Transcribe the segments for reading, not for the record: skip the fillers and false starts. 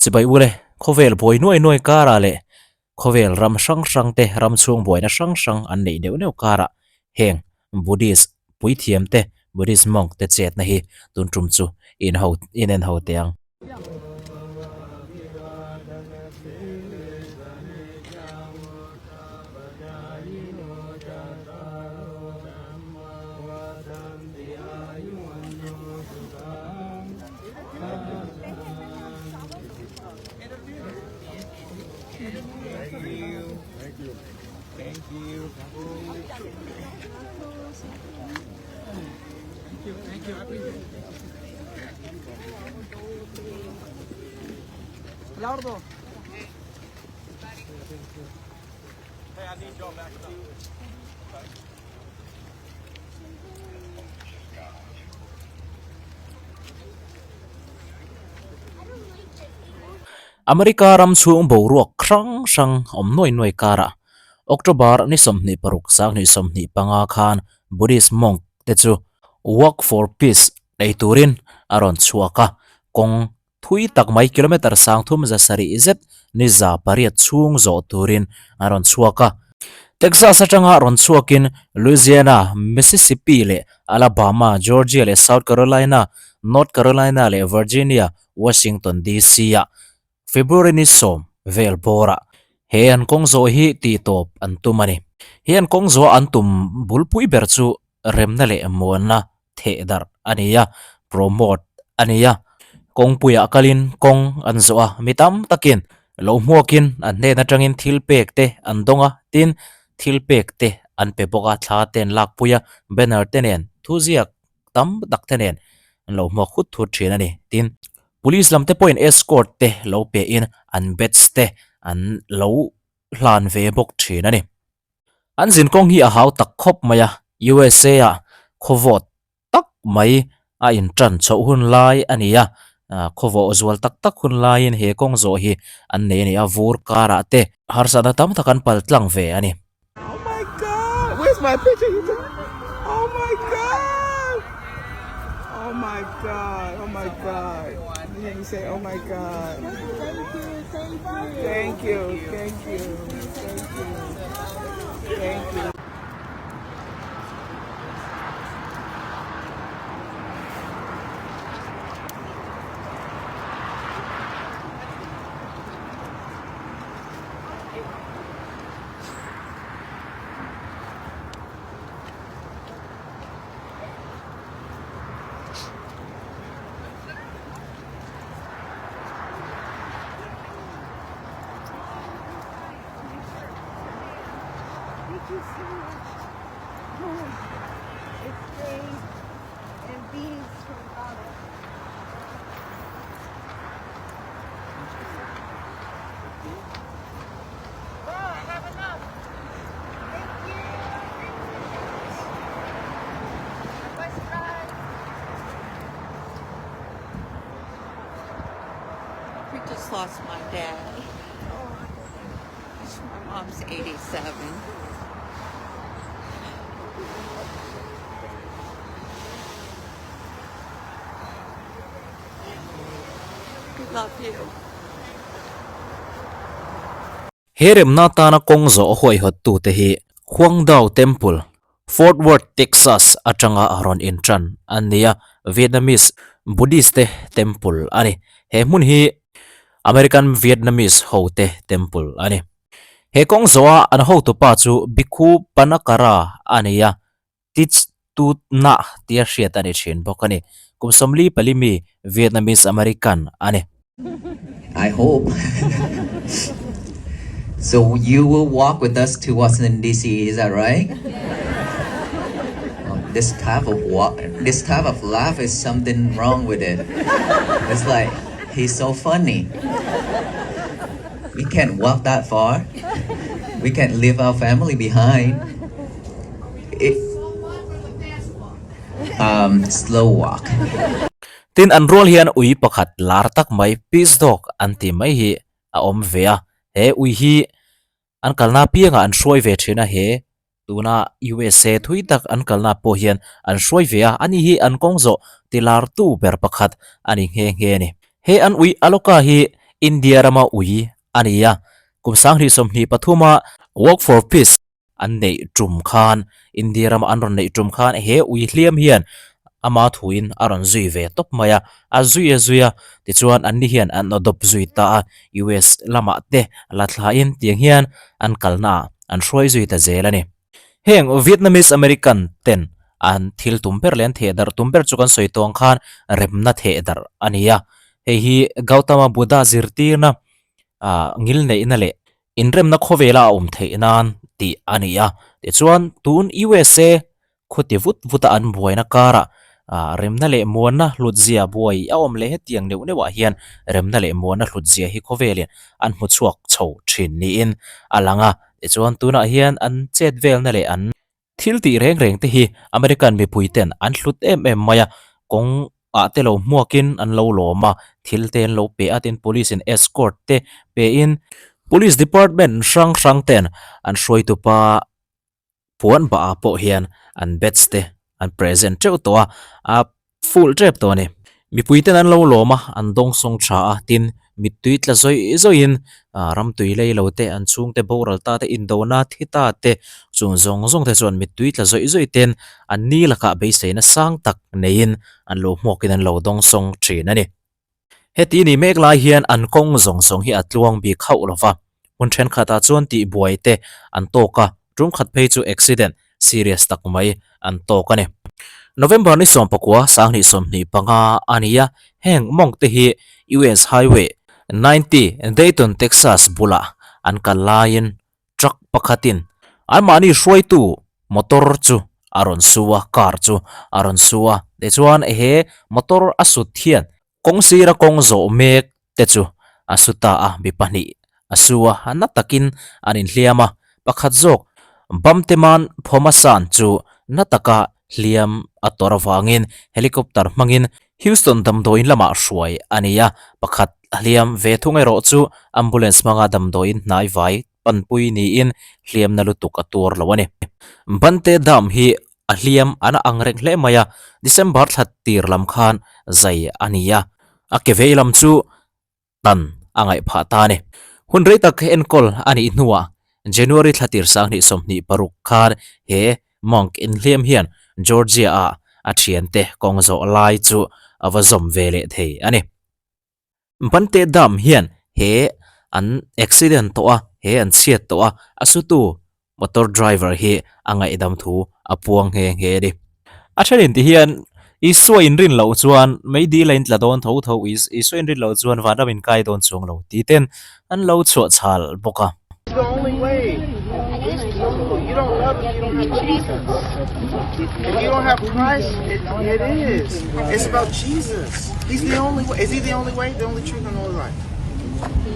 Chibai ule, khawvel buai nuai nuai karah leh khawvel ram hrang hrang te ram chhung buaina hrang hrang an neih neuh neuh karah heng Buddhist puithiam te Buddhist monk te chetna hi tun tum chu in ho in en ho teh ang. America ram chhung boruak hrang hrang awm nuai nuai karah October ni 26 2025 khan Buddhist monk te chu Walk for Peace nei turin a rawn chhuak a, kawng thui tak mai kilometre 30 zasarih zet ni 800 chhung zawh turin a rawn chhuak a. Texas atanga rawn chhuakin Louisiana, Mississippi leh Alabama, Georgia leh South Carolina, North Carolina leh Virginia, Washington DC-ah February ni sawm vel bawrah he an kawng zawh hi tihtawp an tum a ni. He an kawng zawh an tum bulpui ber chu remna leh muanna theh darh a ni a, promote a ni a. Kawngpuiah kalin kawng an zawh a, mi tam takin lo hmuakin an hnen atangin thil pek te an dawng a, tin thil pek te an pe bawk a, thla te an lakpui a, banner te nen thuziak tam tak te nen an lo hmuak hut thut thin a ni. Tin, police lam te pawhin escort te lo pe in an badge te an lo hlan ve bawk thin a ni. An zinkawng hi a hau tak khawp mai a, USA ah khawvawt tak mai a intan chhoh hun lai a ni a, khawvawh zual tak tak hun laiin he kawng zawh hi an nei a ni a, vur karah te harsatna tam tak an pal tlang ve a ni. Oh my God! Where's my picture? You took? Oh my God! Oh my God! Oh my God! You hear me say, Oh my God! Thank you! Thank you! Thank you! Thank you! Thank you so much. Oh, it's great. And beads from Ghana. Oh, I have enough. Thank you. Bus ride. We just lost my dad. My mom's 87. We love you. He remna tana kawng zawh huaihawttute hi Huang Dao Temple, Fort Worth, Texas atanga a rawn intan a ni a, Vietnamese Buddhist te temple a ni. He hmun hi American Vietnamese ho te temple a ni. He kawng zawha an hotupa chu Bhikkhu Panakara a ni a, Tich Tut Nah tia hriat a ni thin bawk a ni. Kum 44 mi Vietnamese American a ni. I hope. so you will walk with us to Washington DC, is that right? Well, this type of walk, this type of laugh is something wrong with it. It's like he's so funny. We can't walk that far. We can't leave our family behind. It, um, slow walk. Tin an rual hian ui pakhat lar tak mai peace dog an tih mai hi a awm ve a, he ui hi an kalna apiangah an hruai ve thin a, he tuna USA thui tak an kalna pawh hian an hruai ve a, ani hi an kawng zawh ti lar tu ber pakhat a ni nghe nghe a ni. He an ui Aloka hi India rama ui a ni a, kum 2023 a Walk for Peace an neih tum khan India rama an rawn neih tum khan he ui hliam hian ama thuin a rawn zui ve tawp mai a, a zui a zui a, tichuan anni hian an adopt zui ta a, US lamah te la thlain tiang hian an kalnaah an hruai zui ta zel a ni. Heng Vietnamese American ten an thil tum ber leh an theh darh tum ber chu kan sawi tawng khan remna theh darh a ni a, hei hi Gautama Buddha zirtirna ah ngilneihna leh inremna khawvela a awm theih nan tih a ni a, tichuan tun USA Khuti vut vuta an buaina karah remna leh muanna hlutzia buai a awm leh hetiang neuh neuhah hian remna leh muanna hlutzia hi khawvelin an hmu chhuak chho thin niin a lang a. Tichuan tunah hian an chet velna leh an thil tih reng reng te hi American mipui ten an hlut em em mai a, kawng ah te lo hmuakin an lo lawm a, thil te an lo pe a, tin police in escort te pe in police department hrang hrang ten an hruaitupa puan bah ah pawh hian an bats te an present teuh tawh a, a full tep tawh a ni. Mipui ten an lo lawm a, an dawng sawng tha a, tin mittui tla zawih zawih in ah ramtui lei lo te an chhungte boral ta te indona thi ta te chung zawng zawng te chuan mittui tla zawih zawih ten an ni lakah beiseina sang tak neiin an lo hmuakin an lo dawng sawng thin a ni. Heti ni mek lai hian an kawng zawng zawng hi a tluang bik hauh lo va, hmun thenkhatah chuan tihbuai te an tawk a, tum khat phei chu accident serious tak mai an tawk a ni. November ni 19, 2025 a ni a, heng monk te hi US Highway 90, Dayton, Texas bulah an kal laiin truck pakhatin anmahni hruaitu motor chu a rawn su a, car chu a rawn su a, tichuan he motor a sut hian kawng sira kawng zawh mek te chu a su ta a, mi pahnih a su a, na takin an inhliam a, pakhat zawk Bamteman Phomasan chu na taka hliam a tawrh avangin helicopter hmangin Houston damdawiin lamah hruai a ni a, pakhat hliam ve thung erawh chu ambulance hmanga damdawiin hnai vai panpui niin hliamna lutuk a tuar lo a ni. Bante Dam hi a hliam an a ang reng hle mai a, December thla tir lam khan zai a ni a, a ke vei lam chu tan a ngaih phah ta a ni. Hun rei tak enkawl a nih hnuah January thla tir 2026 khan he monk inhliam hian Georgia-a a thiante kawng zawh lai chu a va zawm ve leh thei a ni. Bante Dam hian he an accident tawh a, he an chhiat tawh a, a sutu motor driver hi a ngaihdam thu a puang nghe nghe a ni. A thenin ti hian Isua inrin loh chuan meidil a intla dawn tho tho, Isua inrin loh chuan vanram inkai dawn chuang lo tih ten an lo chhuah chhal bawk a. The only way is true. You don't love if you don't have Jesus. If you don't have Christ, it, it is. It's about Jesus. He's the only way. Is he the only way, the only truth, and the only life?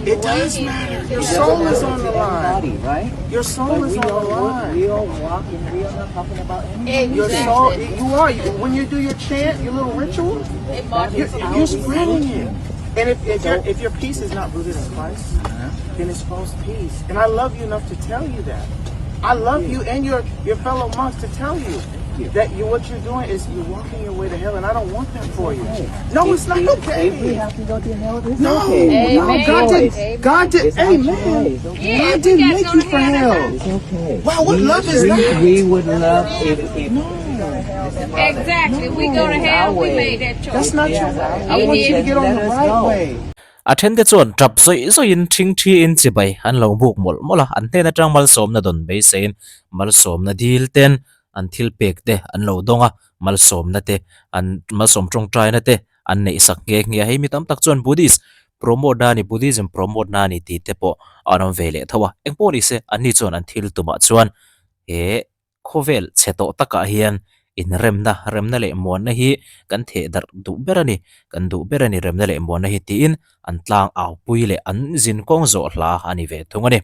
It does matter. Your soul is on the line. right? Your soul But is we on the all work, line. we all walk, and we are not talking about anything. Your soul, you are. You, when you do your chant, your little ritual, you're, you're spreading it. And if, if, your, if your peace is not rooted in Christ, then it's false peace. And I love you enough to tell you that. I love you and your, your fellow monks to tell you that you what you're doing is you're walking your way to hell, and I don't want that for you. No, it's not If we okay. have to go to hell, it's No, okay. no, God didn't. God did. It's our Amen. choice, okay? God didn't make you for hell. It's okay. Wow, what we, love is we, that? We would love if, if Exactly. We go to hell, we made that choice. That's not your way. I want you to get on Let the us right go. way. A thente chuan tap zawih zawihin thing thiin chibai an lo buk mawlh mawlh a, an hnen atang malsawmna dawn beiseiin malsawmna dil ten an thil pek te an lo dawng a, malsawmna te an malsawm tawngtaina te an neih sak nghe nghe a, hei mi tam tak chuan Buddhist promote na a ni, Buddhism promote na a ni tih te pawh an awm ve leh tho a, engpawh ni se anni chuan an thil tumah chuan he Khawvel chhe tawh takah hian inremna, remna leh muanna hi kan theh darh duh ber a ni, kan duh ber a ni remna leh muanna hi tiin an tlang au pui leh an zin kawng zawh hla a ni ve thung a ni.